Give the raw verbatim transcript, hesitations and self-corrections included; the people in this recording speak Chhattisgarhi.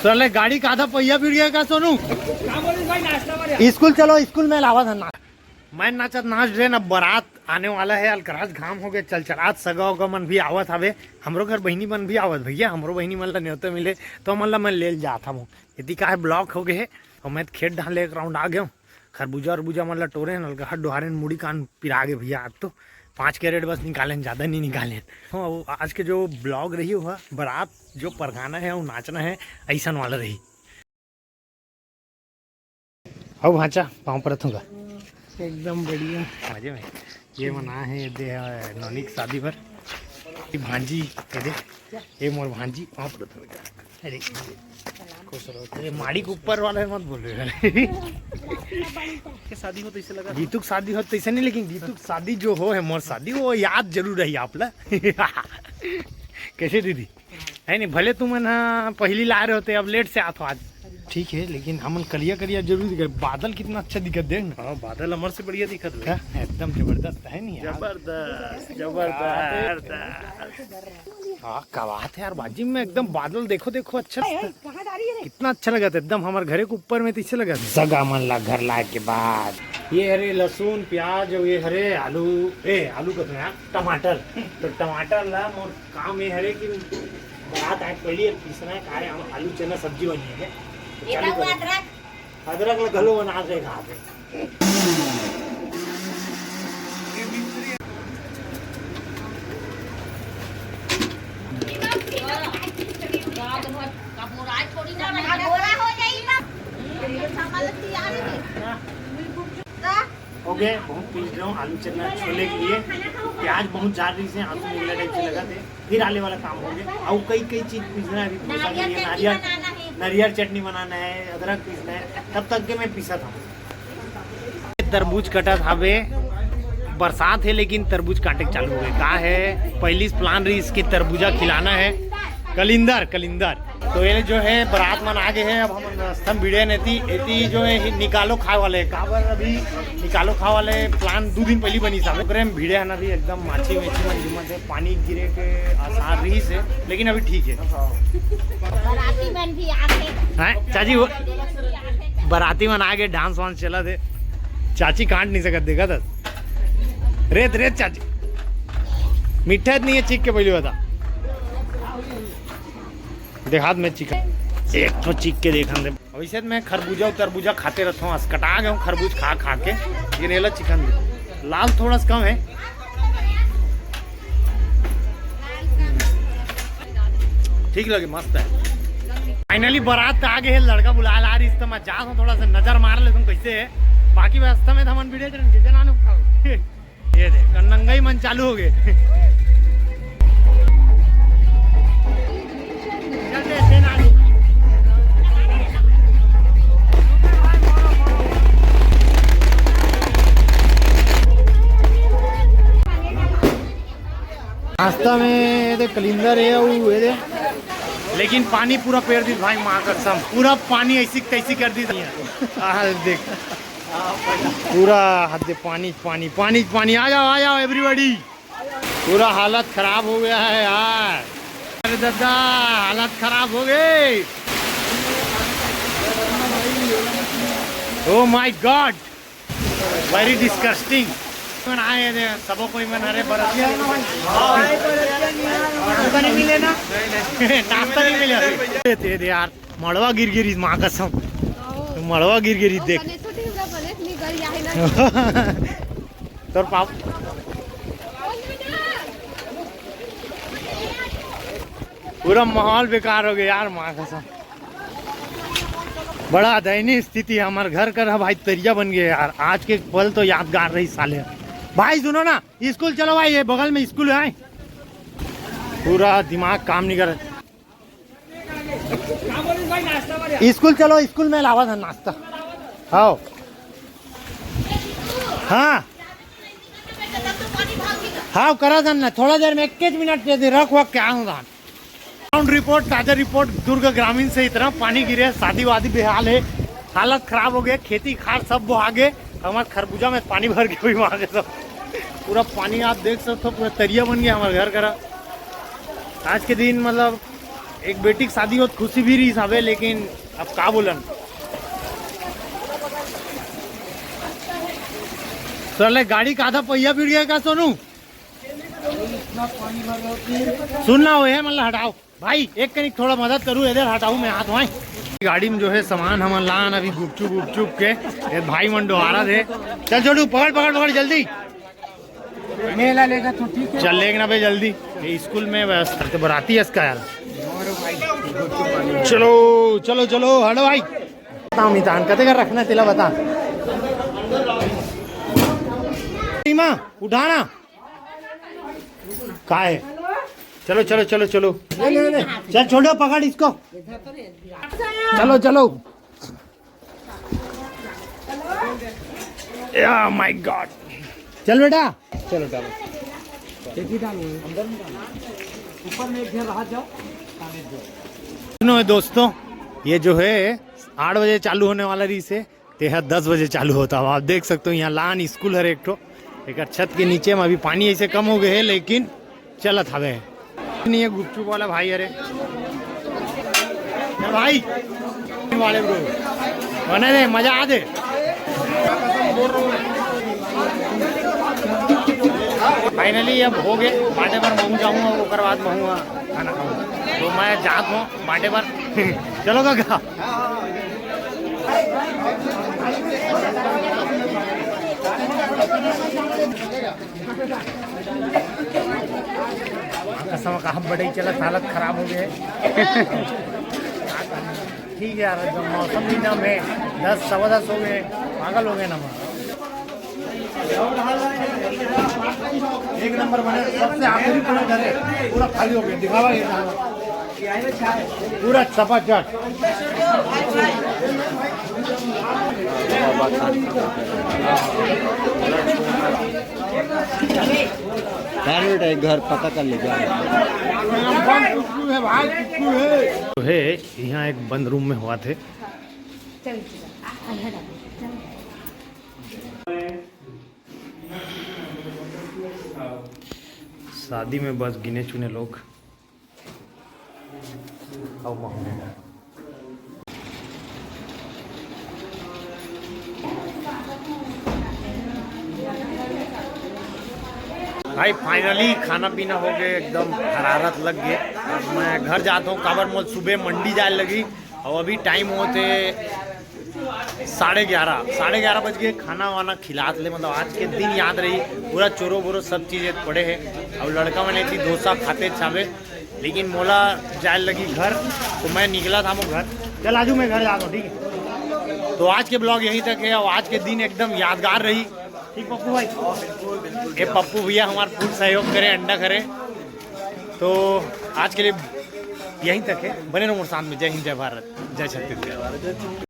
चले, गाड़ी का आधा पहिया भिड़ गया का सोनू? स्कूल चलो, स्कूल में लावा था ना। मैं नाचत नाच रहे ना, बारात आने वाला है, अलकराज घाम हो गए, चलचलात सगा उगा मन भी आवत हवे, हमरो घर बहिनी मन भी आवत भैया, हमरो बहिनी मन ला न्योता मिले, तो मन ला मैं ले जात हूँ। यदि का है, ब्लॉक हो गए है, और मैं खेत धान ले एक राउंड आ गया हूँ। खरबूजा उरबूजा मन ला टोरे, नलगहर डोहारे, मुड़ी कान पिरा गे भैया। आज तो पाँच कैरेट बस निकालें, ज्यादा नहीं निकालें। हाँ, वो आज के जो ब्लॉग रही हुआ, बारात जो परगाना है, वो नाचना है, ऐसा वाला रही। अब भांचा पाँव परत हूँ। एकदम बढ़िया। मजे में। ये मना है, ये दे है नौनिक शादी पर। ये भांजी, ये दे, ये मोर भांजी पाँव परत हूँ। अरे, खुश रहो। ये माड़ी के ऊपर वाला है, मत बोल रहे। के शादी हो तो इसे लगा। गीतू के शादी हो तो इसे नहीं, लेकिन गीतू के शादी जो हो है, मोर शादी, वो याद जरूर रही आप ला। कैसे दीदी? है नहीं, भले तुमन ह पहली ला रहे होते, अब लेट से आत हो आज। ठीक है, लेकिन हमन करिया करिया जरूर दिखे। बादल कितना अच्छा दिखत, देख ना। हाँ, बादल हमर से बढ़िया दिखत है। एकदम जबरदस्त है नहीं यार? जबरदस्त, जबरदस्त। हाँ, का बात है यार, बाजी में एकदम बादल देखो, देखो, अच्छा लगता है। कहाँ जा रही है रे? कितना अच्छा लगा था एकदम, हमारे घरे के ऊपर में तो इसे लगा था। सगा मन ला घर लाए के बाद ये हरे लहसुन, प्याज और ये हरे आलू, ए, आलू कहते हैं यार, टमाटर। तो टमाटर ला मोर काम ये हरे कि बारात आए पहले पीसना है, काहे हम आलू चना सब्जी बनी है। तो ये चालू बाबू करो। अदरक। अदरक ला घलो बना दे खा दे। हो गए, बहुत पीस रहे हो आलू चना छोले के लिए। प्याज बहुत ज्यादा से आंसू निकला टाइप से लगा थे। फिर आले वाला काम हो गया। और कई कई चीज पीसना है अभी, पीसा नारियल नहीं है, चटनी नारियल, बनाना है। नारियल चटनी बनाना है, अदरक पीसना है, तब तक के मैं पीसा था। तरबूज कटत हवे, बरसात है लेकिन तरबूज काटे के चालू हो गए। का है, पहली प्लान रही इसके तरबूजा खिलाना है। कलिंदर, कलिंदर। तो ये जो है बारात मन आगे है, अब हम रस्ता में भिड़े नहीं थी, एती जो है निकालो खाए वाले है। काबर अभी निकालो खाए वाले प्लान दो दिन पहले बनी साहब। ओकरे में भिड़े है ना अभी एकदम माछी वेछी मन जुमत है, पानी गिरे के आसार रही से, लेकिन अभी ठीक है। बाराती मन भी आके हैं चाची, वो बाराती मन आगे डांस वांस चला दे। चाची काट नहीं सकत, देखा था। रेत, रेत चाची। मीठा इतनी है, चीख के पहले बता। देखात में चीख। एक तो चीख के देखन दे। वैसे तो मैं खरबूजा और तरबूजा खाते रहता हूँ, असकटा गया हूँ खरबूज खा खा के। ये नेला चिकन दे। लाल थोड़ा सा कम है। ठीक लगे, मस्त है। फाइनली बारात आ गए है, लड़का बुला ला रही, तो मैं जा हूँ, थोड़ा सा नजर मार ले तुम कैसे है। बाकी व्यवस्था में तो हमन वीडियो चैनल के जनाने उठाओ। ये देख, नंगई मन चालू हो गए। नाश्ता में ये दे कलिंदर है, वो ये दे। लेकिन पानी पूरा पेर दी भाई, माँ कसम, पूरा पानी ऐसी तैसी कर दी। आह, देख, पूरा हद पानी, पानी, पानी, पानी। आ जाओ, आ जाओ everybody। पूरा हालत खराब हो गया है यार। अरे दादा, हालत खराब हो गई। Oh my God, very disgusting। मन आए थे, सबो कोई मन, अरे बरतिया। नाश्ता नहीं मिले ना? नाश्ता नहीं मिले। दे दे यार, मड़वा गिर गिरी, माँ कसम, मड़वा गिर गिरी, देख। तोर पाप। पूरा माहौल बेकार हो गया यार, माँ कसम। बड़ा दयनीय स्थिति है हमारे घर का, भाई तरिया बन गया यार। आज के पल तो यादगार रही साले। भाई सुनो ना, स्कूल चलो भाई, ये बगल में स्कूल है। पूरा दिमाग काम नहीं कर। स्कूल चलो, स्कूल में लावा था नाश्ता। हाँ, हाँ, हाँ, करा था ना, थोड़ा देर में, एक मिनट दे दे, रख वक क्या होगा। ग्राउंड रिपोर्ट, ताजा रिपोर्ट दुर्ग ग्रामीण से। इतना पानी गिरे, शादी वादी बेहाल है, हालत खराब हो गए, खेती खार सब बोहा गए। हमारे खरबूजा में पानी भर के भी वहाँ के सब पूरा पानी आप देख सकते हो, पूरा तरिया बन गया हमारे घर करा। आज के दिन मतलब एक बेटी के शादी होत खुशी भी रही हवे, लेकिन अब का बोलन। साले गाड़ी का आधा पहिया भिड़ गया का सोनू? सुन ना, वो है मतलब हटाओ भाई, एक कनिक थोड़ा मदद करूँ, इधर हटाऊ मैं हाथ भाई। गाड़ी में जो है सामान हमन लान अभी गुपचुप गुपचुप के, ये भाई मन डोहारा दे। चल छोटू, पकड़ पकड़ पकड़ जल्दी। मेला लेगा तो ठीक है। चल लेग ना बे जल्दी। ये स्कूल में व्यवस्था तो बराती है इसका यार। चलो चलो चलो, हटो भाई। बताओ मितान, कते का रखना तेला बता। सीमा, उठाना। का है? चलो चलो चलो चलो। ले, ले, ले। चल छोड़ो, पकड़ इसको। चलो चलो। या माय गॉड। चल बेटा। चलो डालो। अंदर में डालो। ऊपर में एक जन रहा जाओ। सुनो दोस्तों, ये जो है आठ बजे चालू होने वाला रही से, तेहा दस बजे चालू होता। अब आप देख सकते हो यहाँ लान स्कूल हर एक ठो, एक छत के नीचे में अभी पानी ऐसे कम हो गए है, लेकिन चलत हवे। नहीं है गुपचुप वाला भाई, अरे भाई वाले ब्रो, बने रहे, मजा आ दे। फाइनली अब हो गए, बांटे बर महूँ जाऊँ और ओकर बाद महूँ खाना खाऊँ। तो मैं जात हूँ बांटे बर। चलो काका। कसम का हम बड़े चलत, हालत खराब हो गए। ठीक है यार, जब मौसम भी नम है, दस सवा दस हो गए, पागल हो गए ना। एक नंबर बने, सबसे आखिरी पूरा घर है, पूरा खाली हो गया, दिखावा ये। पूरा चपाचट। यार बेटा, एक घर पता कर ले क्या। तो है, यहाँ एक बंद रूम में हुआ थे। शादी में बस गिने चुने लोग। भाई, फाइनली खाना पीना हो गए, एकदम हरारत लग गए। अब मैं घर जाता हूँ, काबर मोर सुबह मंडी जाए लगी। और अभी टाइम होते साढ़े ग्यारह, साढ़े ग्यारह बज गए। खाना वाना खिलात ले, मतलब आज के दिन याद रही। पूरा चोरो बोरो सब चीज पड़े है। और लड़का मन एती डोसा खाते चावे, लेकिन मोला जाए लगी घर, तो मैं निकला था वो घर। चल आजू, मैं घर जाता हूँ, ठीक है। तो आज के ब्लॉग यहीं तक है और आज के दिन एकदम यादगार रही। ठीक पप्पू भाई, ये पप्पू भैया हमारे फुल सहयोग करे, अंडा करे। तो आज के लिए यहीं तक है, बने रहो मोर साथ में। जय हिंद, जय भारत, जय छत्तीसगढ़।